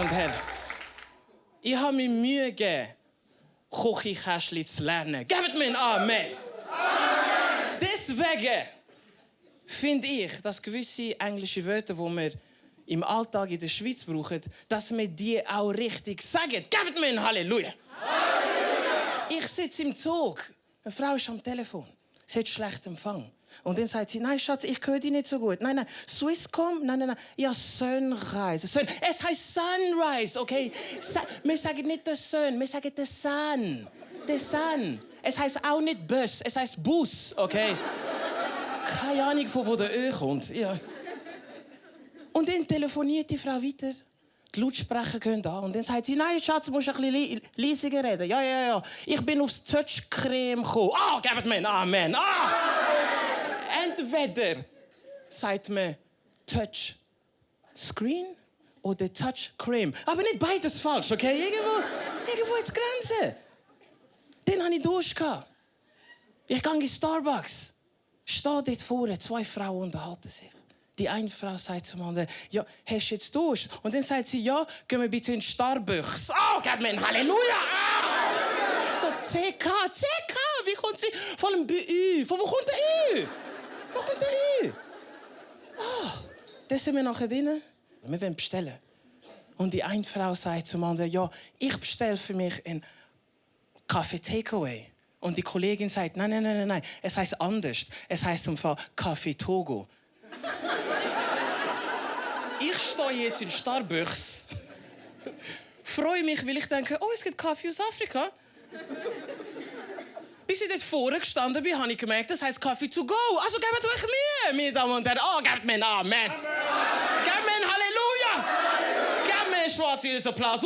und Herren, ich habe mir Mühe gegeben, Küchenkästchen zu lernen. Gebt mir ein Amen. Amen. Deswegen finde ich, dass gewisse englische Wörter, die wir im Alltag in der Schweiz brauchen, dass wir die auch richtig sagen. Gebt mir ein Halleluja. Halleluja. Ich sitze im Zug. Eine Frau ist am Telefon. Sie hat schlechten Empfang. Und dann sagt sie, nein, Schatz, ich höre dich nicht so gut. Nein, Swisscom? Nein. Ja, Sunrise. Es heißt Sunrise, okay? Wir sagen nicht der Sun, wir sagen der Sun. Der Sun. Es heißt auch nicht Bus, es heißt Bus, okay? Keine Ahnung, von wo der Ö kommt. Ja. Und dann telefoniert die Frau weiter. Die Lautsprecher gehen an. Und dann sagt sie, nein, Schatz, du musst ein bisschen leiser reden. Ja. Ich bin aufs Touchcreme gekommen. Gebt mir ein Amen. Entweder sagt man Touchscreen oder Touchcreme. Aber nicht beides falsch, okay? Irgendwo ist die Grenze. Dann hatte ich Durst. Ich gehe in Starbucks. Stehe dort vorne, 2 Frauen unterhalten sich. Die eine Frau sagt zum anderen, ja, hast du jetzt Durst? Und dann sagt sie, ja, gehen wir bitte in Starbucks. Gib mir ein Halleluja! So, CK, wie kommt sie? Von einem Ü. Von wo kommt der Ü? Wo kommt der Ü? Dann sind wir nachher drin. Wir wollen bestellen. Und die eine Frau sagt zum anderen, ja, ich bestelle für mich einen Kaffee Takeaway. Und die Kollegin sagt, nein, es heißt anders. Es heißt im Fall Kaffee Togo. Ich stehe jetzt in Starbucks, freue mich, weil ich denke, es gibt Kaffee aus Afrika. Bis ich dort vorne gestanden bin, habe ich gemerkt, das heisst Kaffee to go. Also gebt euch Mühe, meine Damen und Herren. Gebt mir ein Amen. Gebt mir ein Halleluja. Gebt mir einen schwarzen Applaus.